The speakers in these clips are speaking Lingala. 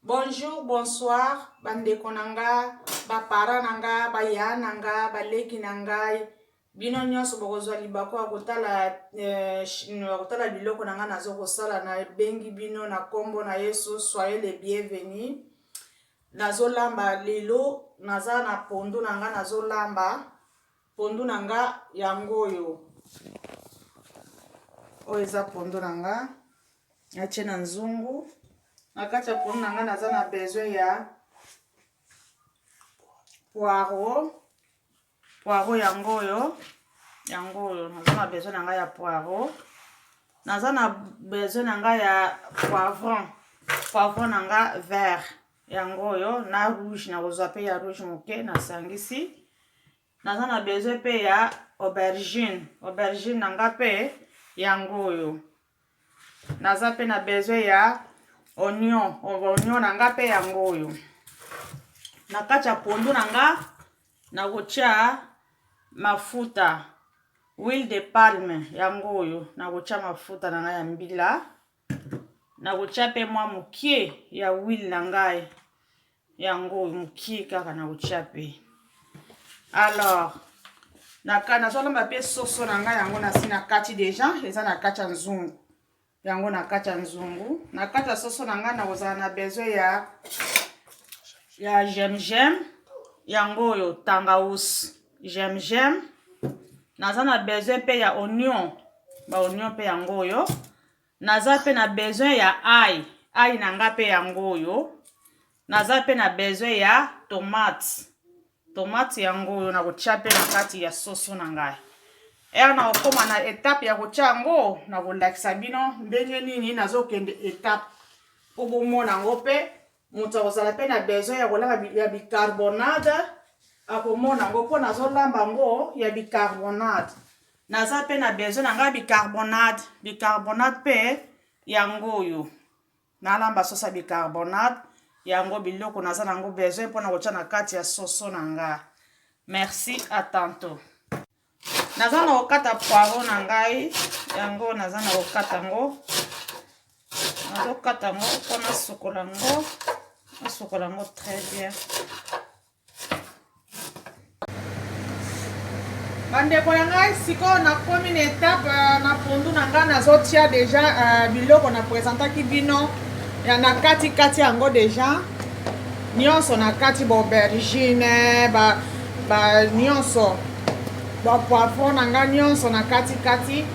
Bonjour, bonsoir ba ndeko na nga, ba parents na nga, ba yaya na nga, ba leki na ngai, bino nyonso bokozwa libaku ya kotala eh, ya kotala biloko na nga nazo kosala. Nabengi bino na kombo na Yesu, soyez les bienvenus. Nazolamba lelo, naza na pondu na nga, nazolamba pondu na nga yango oyo. Oyo eza pondu na nga. Natie na nzungu. Na kati ya pondu na ngai naza na besoin ya poireau. Poireau yango oyo, yango oyo naza na besoin na ngai ya poireau. Naza na besoin na ngai ya poivron. Poivron na nga vert yango oyo na rouge, nakozwa pe ya rouge moke nasangisi. Naza na besoin pe ya aubergine, aubergine na nga pe yango oyo. Naza pe na besoin ya oignon, oignon na nga pe yango oyo. Na kati ya pondu na nga nakotia mafuta huile de palme yango oyo, nakotia mafuta na nga ya mbila, nakotia pe mwa mokie ya huile na ngai yango oyo mokie kaka nakotia pe. Alors naka nazolamba pe soso na ngai yango nasi na kati deja, eza na kati ya nzungu yango, na kati ya nzungu, na kati ya soso na ngai nakozala na besoin ya ya gingembre yango oyo, tangawisi gingembre. Naza na besoin pe ya oignon, ba oignon pe yango oyo. Naza pe na besoin ya ail, ail na nga pe yango oyo. Naza pe na besoin ya tomate, tomate yango oyo nakotia pe na kati ya soso na ngai. Ere nakokoma na etape ya kotia yango, nakolakisa bino ndenge nini nazokende etape po bomona yango pe. Moto akozala pe na besoin ya kolamba ya bicarbonate, akomona yango po nazolamba yango ya bicarbonate. Naza pe na besoin na ngai bicarbonate, bicarbonate pe yango oyo. Nalamba soso ya bicarbonate yango, biloko naza nango besoin mpona kotia na kati ya soso na nga. Merci, à tantôt. Naza na kokata poireau na ngai yango, naza na kokata yango, nazokata yango mpo nasukola yango, nasukola yango très bien. Bandeko na ngai, sikoyo nakomi na etape na pondu na ngai, nazotia deja biloko na presentaki bino ya na kati kati yango deja nyonso na kati, ba aubergine ba, ba nyonso, ba poivron na ngai nyonso na kati kati.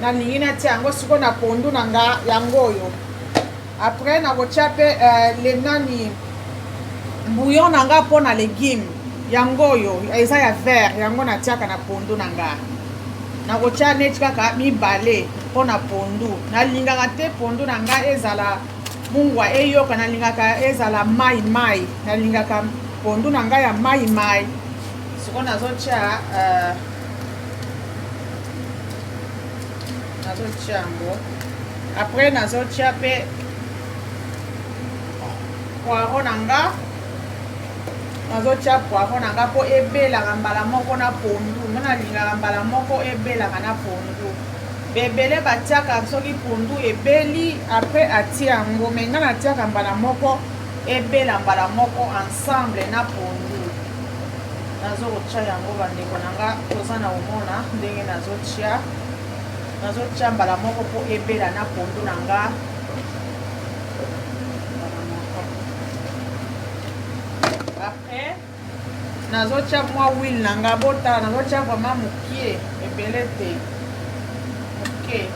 Nalingi natia yango sikoyo na pondu na nga yango oyo. Après nakotia pe le nani bouillon na nga mpo na legume yango oyo eza ya vert, yango natiaka na pondu na nga. Nakotia neti kaka mibale mpo na pondu. Nalingaka te pondu na nga ezala mungwa eyoka, nalingaka ezala mai mai, nalingaka pondu na nga ya mai mai. Sikoyo nazotia nazotia yango, après nazotia pe poireau na nga, nazotia poireau na nga mpo ebelaka mbala moko na pondu. Nga nalingaka mbala moko ebelaka na pondu. Bebele batiaka soki pondu ebeli après atia yango, me nga natiaka mbala moko ebela mbala moko ensemble na pondu. Nazokotia yango bandeko na nga, toza na komona ndenge nazotia, nazotia mbala moko mpo ebela na pondu na nga mbala moko. Après nazotia mwa huile na nga, botala nazotia vraiment mokie, ebele te, moke.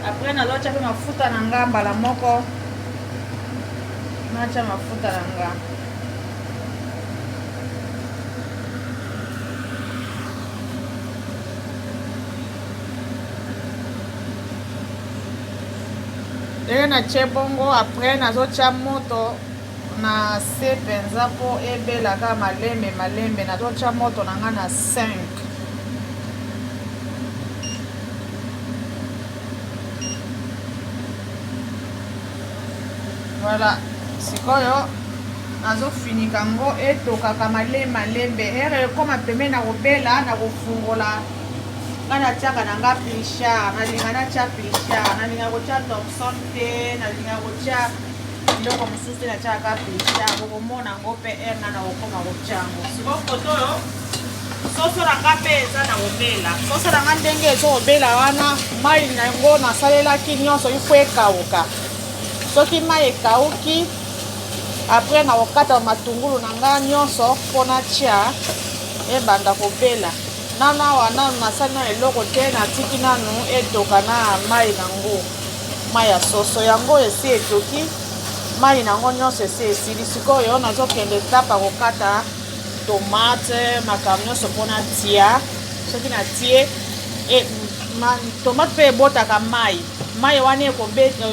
Après nazotia mpe mafuta na nga mbala moko, natia mafuta na nga. Ndenge natie bongo, après nazotia moto na se mpenza mpo ebelaka malembe malembe. Nazotia moto na nga na 5. Voilà, sikoyo nazofinika yango etokaka malembe malembe. Ere ekoma pembeni na kobela, na kofungola Nga natiaka na nga plichard, nalinga natia plichard, nalinga kotia Thomson te, nalinga kotia biloko mosusu te, natiaka plichard. Bokomona yango mpe heure nga nakokoma kotia yango. Sikoyo koto oyo soso na nga mpe eza na kobela. Soso na nga ndenge ezo kobela wana, mai na yango nasalelaki nyonso ifo ekauka. Soki mai ekauki, après nakokata matungulu na nga nyonso mpo natia ebanda kobela. Nanu awa nanu nasali nanu eloko te, natiki nanu etoka na mai nango, mai ya soso yango esi etoki, mai nango nyonso esi esili. Sikoyo nazokende etape ya kokata tomate, makambo nyonso mpo natia. Soki natie e, tomate mpe ebotaka mai, mai wana ekobeta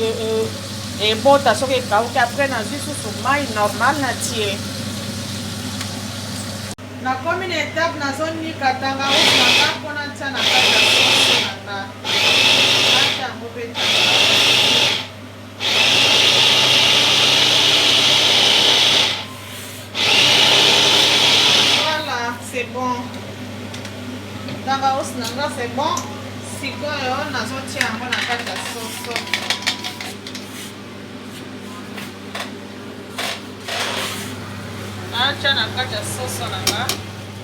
ebota soki ekauki. Après nazwi susu mai normal natie. Nakomi na etape nazonika tangawisi na nga mpo natia na kati ya soso na nga, natia yango mpe tangawisi. Voilà, c'est bon. Tangawisi na nga c'est bon. Sikoyo nazotia yango na kati ya soso. Natya na kati ya soso na nga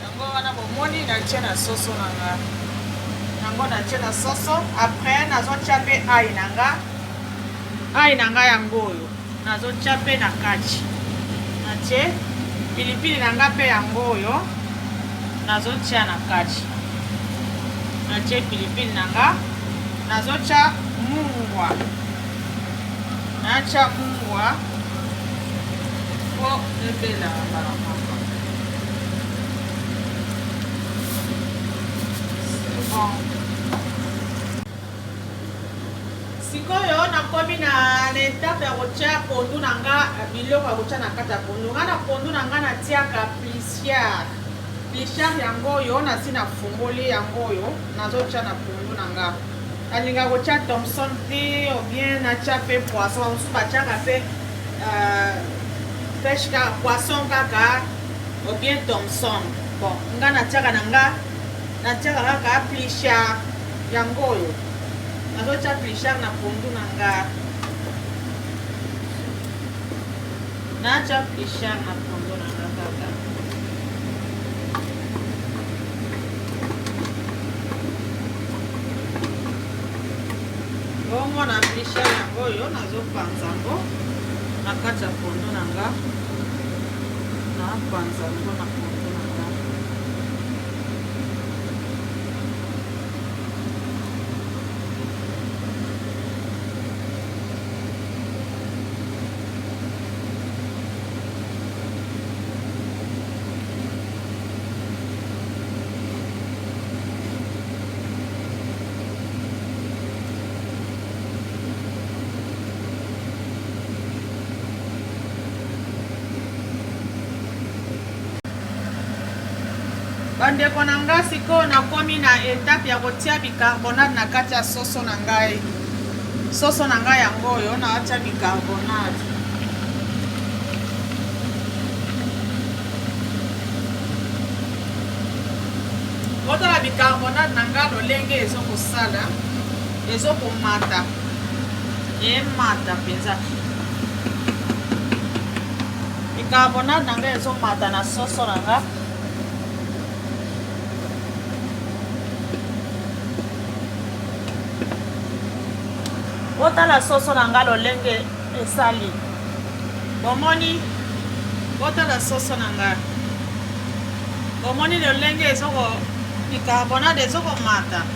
yango wana, bomoni natye na soso na nga yango, natye na soso. Après nazotya mpe ai na nga, ai na nga yango oyo nazotya mpe na kati. Natye pilipili na nga mpe yango oyo nazotya na kati. Natye pilipili na nga, nazotya mungwa, natya mungwa mpo ebela mbala moko. C'est bon. Sikoyo nakomi na etape ya kotia pondu na nga, biloko ya kotia na kati ya pondu. Nga na pondu na nga natiaka plisiar. Plisiar yango oyo nasi nafungoli, yango oyo nazotia na pondu na nga. Nalingaka kotia Thomson te, ou bien natia mpe poisson. Mosusu batiaka mpe pêche kaka, poisson kaka, ou bien Thomson. Bon, nga natiaka na nga, natiaka kaka plichard yango oyo nazotia plichard na pondu na nga. Natia plichard na pondu na nga kaka. Bongo na plichard yango oyo nazopanza yango na kati ya pondu na nga, napanza yango na pondu na nga. Bandeko na nga, sikoyo nakomi na etape ya kotia bicarbonate na kati ya soso na ngai. Soso na ngai yango oyo natia bicarbonate. Botala bicarbonate na ngai lolenge ezokosala, ezokomata, emata mpenza. Bicarbonate na ngai ezomata na soso na ngai. Botala soso na ngai lolenge esali, bomoni? Botala soso na ngai, bomoni lolenge ezoko bicarbonate ezokomata?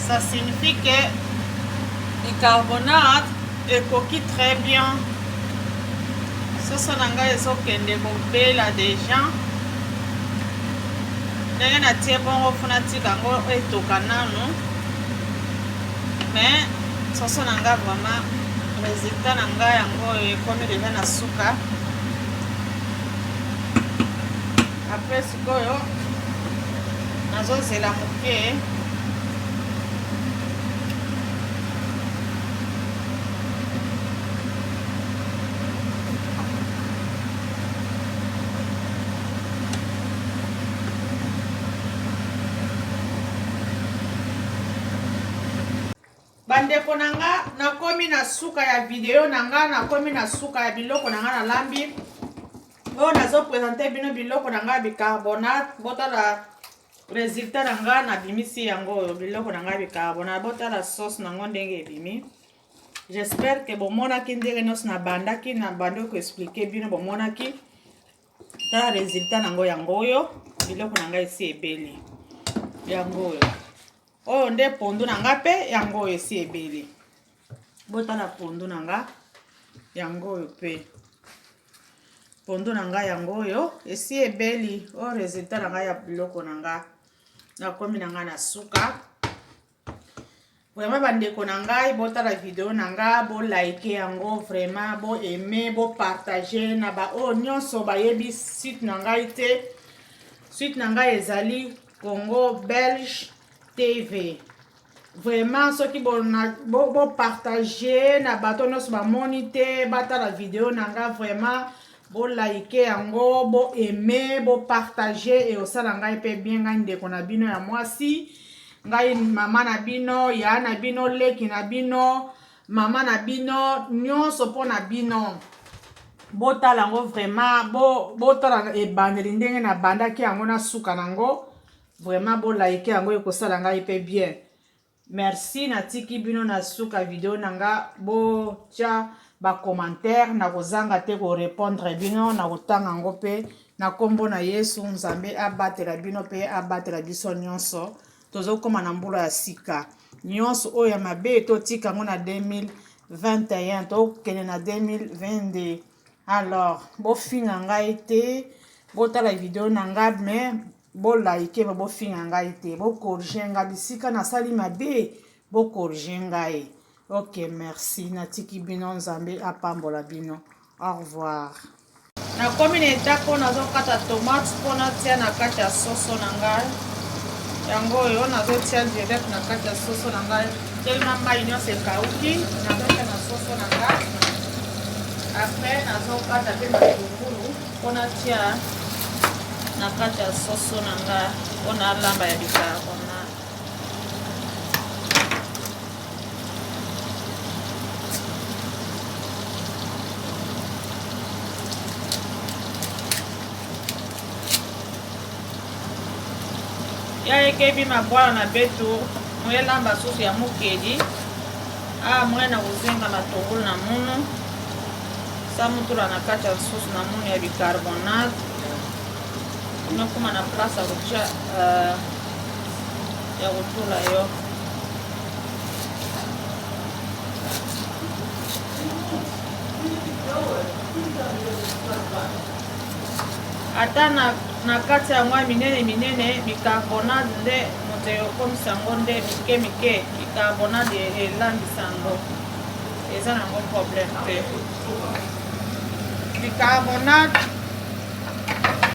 Ça signifie que bicarbonate ekoki très bien. Soso na ngai ezokende kobela deja. Ndenge natie bongo, funa tika yango etoka nanu. Mais soso na ngai vraiment, résultat na ngai yango oyo ekomi deja na suka. Après sikoyo nazozela moke. Bandeko na nga, nakomi na suka ya video na nga, nakomi na suka ya biloko na nga nalambi. Oyo nazo presenter bino biloko na nga bicarbonate, botala resultat na nga nabimisi yango oyo biloko na nga bicarbonate, botala sauce nango ndenge ebimi. J'espère que bomonaki ndenge nyonso nabandaki nabandi koexplike bino, bomonaki. Tala resultat nango yango oyo, biloko na ngai esi ebeli yango oyo. Oyo nde pondu na nga mpe yango oyo esi ebeli. Botala pondu na nga yango oyo mpe pondu na nga yango oyo esi ebeli. Oyo resultat na ngai ya biloko na nga, nakomi na nga na suka. Vraiment bandeko na ngai, botala video na nga, bolike yango vraiment, boaime, bopartage na baoyo nyonso bayebi site na ngai te. Site na ngai ezali Congo Belge TV. Vraiment soki bopartage bo na bato nyonso bamoni te, batala video na nga vraiment, bolike yango, boaime, bopartage, eosala ngai mpe bien. Ngai ndeko na bino ya mwasi, ngai mama na bino, ya na bino, leki na bino, mama na bino, nyonso mpo na bino. Botala yango vraiment, botala ebandeli ndenge nabandaki yango na suka nango. Vraiment bolike yango, ekosala ngai mpe bien. Merci, natiki bino na suka video na nga. Botya bacommentaire, na kozanga te korépondre bino, na kotanga yango mpe na nkombo na Yesu. Nzambe abatela bino mpe abatela biso nyonso. Tozokóma na mbula ya sika, nyonso oyo ya mabe totika yango na 2021, tokende na 2022. Alors bofinga ngai te, botala video na ngai mais bolike, me bofinga ngai te, bocorriger ngai bisika nasali mabe, bocorriger ngai. Ok, merci, natiki bino, Nzambe apambola bino. Au revoir. Nakomi na étape oyo nazokata tomate mpo natia na kati ya soso na ngai. Yango oyo nazotia direct na kati ya soso na ngai, telema mai nyonso ekauki, nazotia na soso na ngai. Après nazokata mpe matungulu mpo natia na kati ya soso na ngai mpo nalamba ya bicarbonate. Ya ekebi mabwala na betu moyelamba susu ya mokeli a moye na kozenga matungulu na munu samutula na kati ya susu na munu ya bicarbonate, nokoma na place ya kotia ya kotula yo. Ata na kati yango ya minene minene, bicarbonate nde moto ekomisa yango nde mike mike. Bicarbonate elambisa yango, eza nango problème te. Bicarbonate.